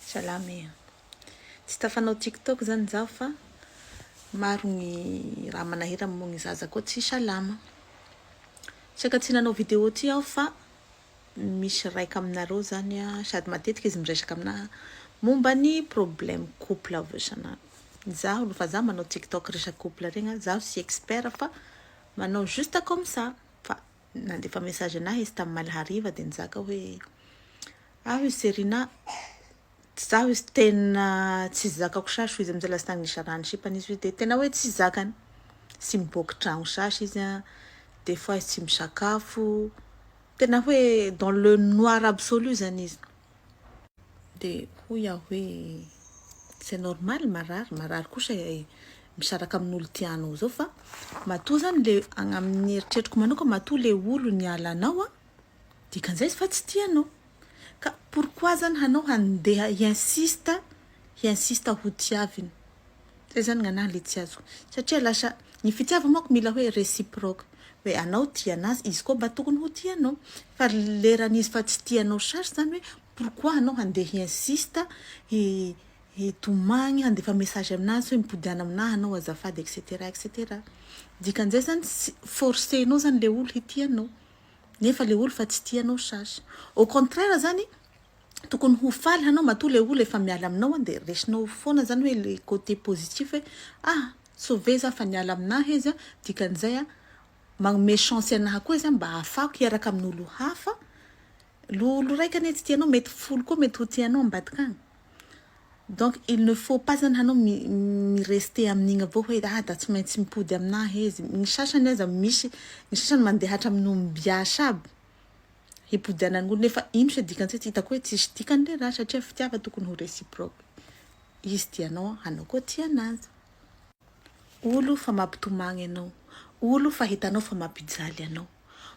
Salama e. Tsy tafanao TikTok zany zaho fa maro ny raha manahira moa ny zaza koa tsy salama. Saika tsy nanao vidéo ty aho fa misy raika aminareo zany a, sady matetika izy miresaka aminahy momba ny problème couple avao isan'andro. Zaho nofa zaho manao TikTok resaky couple regny, zaho tsy expert fa manao juste comme ça. Fa nandefa message anahy izy tamin'ny maly hariva dia nizaka hoe aho izy Serina, zaho izy tena tsy zakako sasy izy amizay lasa tagny nisarahany sipany izy de tena hoe tsy zakany. Tsy miboaky tragno sasy izy a, des fois izy tsy misakafo, tena hoe dans le noir absolu zany izy. De hoy aho hoe c'est normal marary, marary kosa misaraka amin'olo tianao zao fa matoa zany le amin'ny eritreritriko manoka matoa le olo nialanao a, dikan'izay izy fa tsy tianao. Ka pourquoi zany hanao handeha hi-insiste ho tiaviny? Zay zany gn'anahy le tsy azoko. Satria lasa ny fitiava manko mila hoe réciproque. Hoe anao tia anazy, izy koa mba tokony ho tianao. Fa leran'izy fa tsy tianao sasy zany hoe pourquoi anao handeha hi-insiste hitomagny handefa message aminazy hoe mipodiana aminahy anao azafady, etc etc. Dikan'izay zany tsy forcenao zany le olo hitianao. Nefa le olo fa tsy tianao sasy. Au contraire zany tokony ho faly hanao matoa le olo efa miala aminao de resinao foana zany hoe le côté positif hoe ah, sauvé za fa niala aminahy izy a, dikan'izay a magnome chance anahy koa izy a mba ahafahako hiaraka amin'olo hafa. Olo raiky anie tsy tianao, mety 10 koa mety ho tianao ambadika agny. Donc il ne faut pas zany hanao mi-rester amin'igny avao hoe ah, da tsy maintsy mipody aminahy izy. Ny sasany aza misy, ny sasany mandeha hatramin'ny ombiasa aby hipodianan'olo nefa ino se dikan'izay? Tsy hitako hoe tsisy dikany le raha satria fitiava tokony ho réciproque. Izy tianao, anao koa tia anazy. Olo fa mampitomagny anao, olo fa hitanao fa mampijaly anao.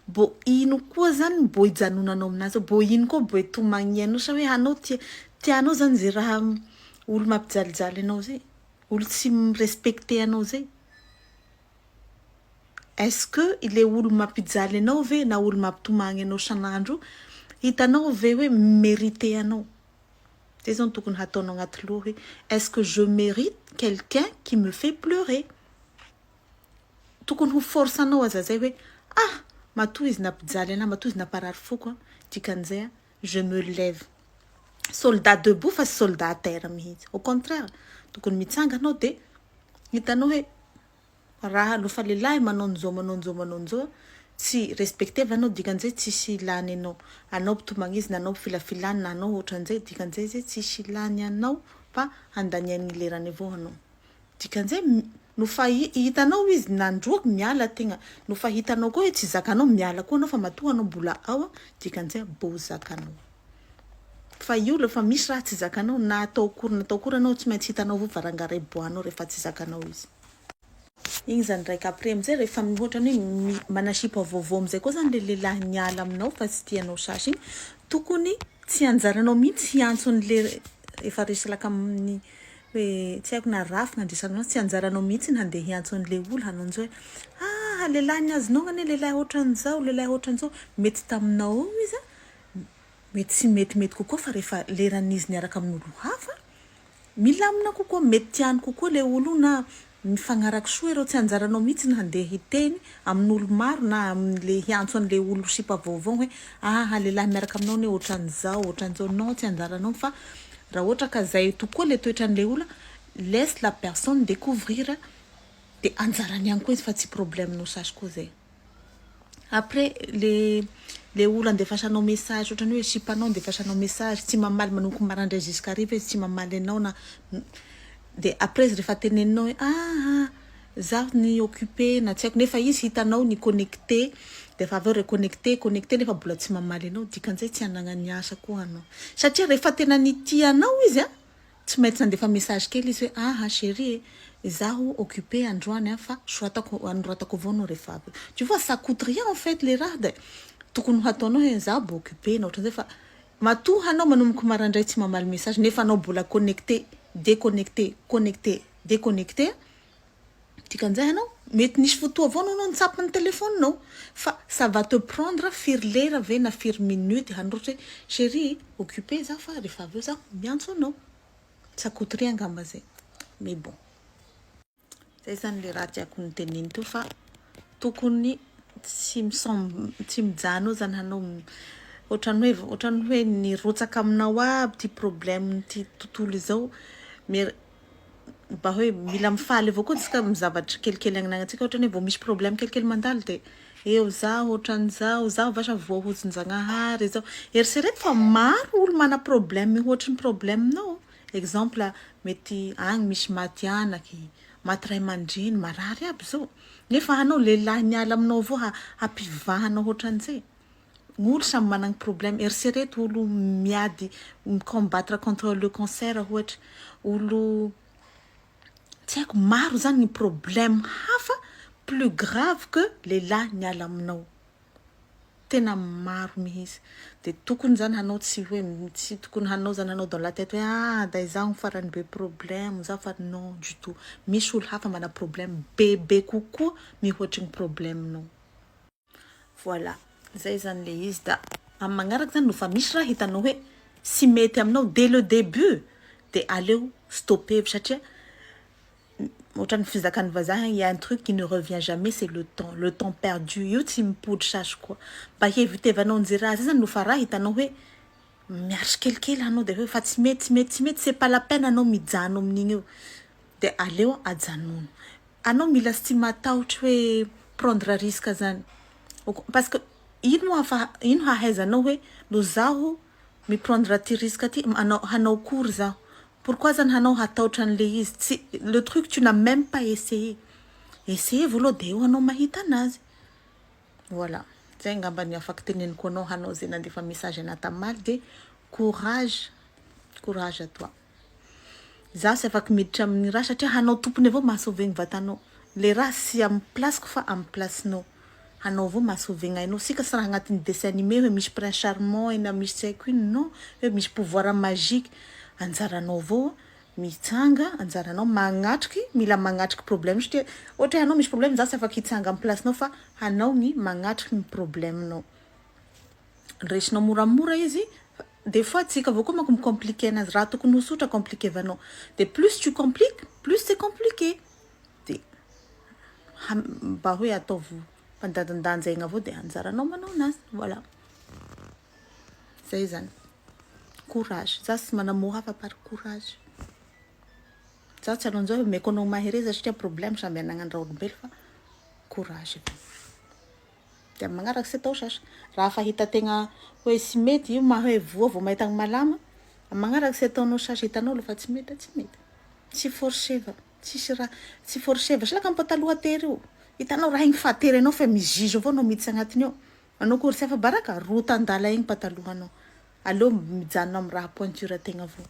Bô ino koa zany mbô hijanonanao aminazy ao? Bô ino koa mbô hitomagnianao sa hoe anao tia tianao zany zay raha olo mampijalijaly anao zay? Olo tsy mirespecte anao zay? Est-ce que le olo mampijaly anao ve na olo mampitomagny anao isan'andro hitanao ve hoe mérité anao? Zay zao no tokony hataonao agnaty loha hoe est-ce que je mérite quelqu'un qui me fait pleurer? Tokony ho force anao aza zay hoe ah, matoa izy nampijaly anahy, matoa izy namparary foko a, dikan'izay a je me lève. Soldat debout fa tsy soldat à terre mihitsy. Au contraire, tokony mitsanga anao de hitanao hoe raha alofa lehilahy manao an'izao, manao an'izao, manao an'izao, tsy respecte anao, dikan'izay tsisy ilany anao. Anao mpitomagny izy na anao filafilany na anao ohatran'izay, dikan'izay zay tsisy ilany anao fa handaniany lerany avao anao. Dikan'izay nofa hitanao izy nandroaky miala tegna, nofa hitanao koa hoe tsy zakanao miala koa anao fa matoa anao mbola ao, dikan'izay bô zakanao. Fa io rehefa misy raha tsy zakanao na atao akory na atao akory anao tsy maintsy hitanao avao varangara iboahanao rehefa tsy zakanao izy. Igny zany raika. Après amizay rehefa ohatrany hoe manasipa vaovao amizay koa zany le lehilahy niala aminao fa tsy tianao sasy igny, tokony tsy anjaranao mihitsy hiantso an'le efa resalaka amin'ny hoe tsy haiko na rafy nandresanao, tsy anjaranao mihitsy ny handeha hiantso an'le olo hanao an'izao hoe ah, lehilahy niazonao anie lehilahy ohatran'izao, lehilahy ohatran'izao. Mety taminao eo izy a, mety tsy metimety kokoa fa rehefa leran'izy niaraka amin'olo hafa milamina kokoa, mety tiany kokoa le olo io na mifagnaraky soa ireo, tsy anjaranao mihitsy ny handeha hiteny amin'olo maro na amin'le hiantso an'le olo sipa vaovao hoe ah, lehilahy miaraka aminao anie ohatran'izao, ohatran'izao. Non, tsy anjaranao fa raha ohatra ka zay tokoa le toetran'le olo, laisse la personne découvrir de anjarany ihany koa izy fa tsy problème-nao sasy koa zay. Après le olo andefasanao message ohatrany hoe sipanao andefasanao message tsy mamaly manomboka maraindray jusqu'à hariva izy tsy mamaly anao na de après izy rehefa teneninao hoe ah, zaho ny occupé na tsy haiko nefa izy hitanao ny connecté de efa avy eo reconnecté, connecté nefa mbola tsy mamaly anao, dikan'izay tsy anagnany asa koa anao satria rehefa tena nitia anao izy a tsy maintsy nandefa message kely izy hoe ah, chérie, zaho occupé androany a fa soratako anoratako avao anao rehefa avy. Tu vois, ça coûte rien en fait le raha de tokony ho ataonao hoe zaho mbo occupé na ohatran'izay fa matoa hanao manomboka maraindray tsy mamaly message nefa anao mbola connecté, déconnecté, connecté, déconnecté, dikan'izay anao Mety nisy fotoa avao anao nitsapy ny telefoninao fa ça va te prendre firy lera ve na firy minute hanoratra hoe chérie, occupé za fa rehefa avy eo zaho miantso anao. Ça coûte rien angamba zay, mais bon, zay zany le raha tiako niteneny teo fa tokony tsy misom tsy mijano eo zany hanao ohatran'ny hoe nirotsaka aminao aby ty problème ty tontolo izao. Mba hoe mila mifaly avao koa tsika amy zavatra kelikely agnanantsika. Ohatra hoe vao misy problème kelikely mandalo de eo zaho ohatran'izao zaho vasa voahozon-jagnahary zao. Eritrereto fa maro olo mana problème mihoatry ny problèmenao. Exemple, mety agny misy maty anaky, maty ray aman-dreny, marary aby zao, nefa anao lehilahy miala aminao avao hampivahanao ohatran'izay. Gn'olo samy managny problème. Eritrereto olo miady, micombattre contre le cancer ohatry, olo tsy haiko, maro zany ny problème hafa plus grave que lehilahy miala aminao, tena maro mihitsy. De tokony zany hanao tsy hoe tsy tokony hanao zany hanao dans la tête hoe ah, da izaho farany be problème zaho, fa non du tout, misy olo hafa mana problème bebe kokoa mihoatry ny problèmenao. Voilà, zay zany le izy. Da amy magnaraky zany nofa misy raha hitanao hoe sy mety aminao dès le début, de aleo stoppevy, satria ohatran'ny fizakan'ny vazaha: il y a un truc qui ne revient jamais, c'est le temps. Le temps perdu io tsy mipodry sasy koa. Mba hievitevanao an'izay raha zay zany, nofa raha hitanao hoe miaritry kelikely anao de hoe fa tsy mety, tsy mety, tsy mety, c'est pas la peine anao mijano amin'igny eo, de aleo ajanono. Anao mila tsy matahotry hoe prendre risque zany, parce que ino moa afa ino hahaizanao hoe no zaho miprendre ty risque ty anao hanao kory zaho. Pourquoi zany hanao hataotra an'le izy? Tsy le truc, tu n'as même pas essayé. Essayer voalohany de eo anao mahita anazy. Voilà, zay angamba ny afaky teneniko anao hanao zay nandefa message ana tamaly. De courage, courage à toi. Za tsy afaky miditra amin'ny raha satria hanao tompony avao mahasauve vatanao le raha sy amy placeko fa amy placenao hanao avao mahasauve ainao. Sika sy raha agnatin'ny dessin animé hoe misy prince charmant na misy tsy haiko ino, non, hoe misy pouvoir magique. Anjaranao avao mitsanga, anjaranao magnatriky, mila magnatriky problème, satria ohatra hoe anao misy problème, za tsy afaky hitsanga amy placenao fa hanao ny magnatriky ny problèmenao, resinao moramora izy. Des fois tsika avao koa manko micompliqué anazy, raha tokony ho sotra compliqué vanao, de plus tu compliques, plus c'est compliqué. De mba hoe ataovy mpandadindanjaigna avao de anjaranao manao anazy. Voilà, zay zany. Courage, za sy mana mot hafa par courage. Za tsy anao an'izao hoe meko anao mahereza satria problème samby anagnany raha olombelo, fa courage avao. De amy magnaraky sy atao sasa raha fa hita tegna hoe sy mety io ma hoe voa vao mahita ny malama. Amy magnaraky sy ataonao sasa, hitanao aloha fa tsy mety, tsy mety, tsy forceva, tsisy raha tsy forceva. Salaka amy pataloha tery io, hitanao raha igny fatery anao fa mizizo avao anao miditsy agnatiny ao, anao kory tsy afa-baraka rota andala igny patalohanao. Aleo mijanona amy raha pointure tegna avao.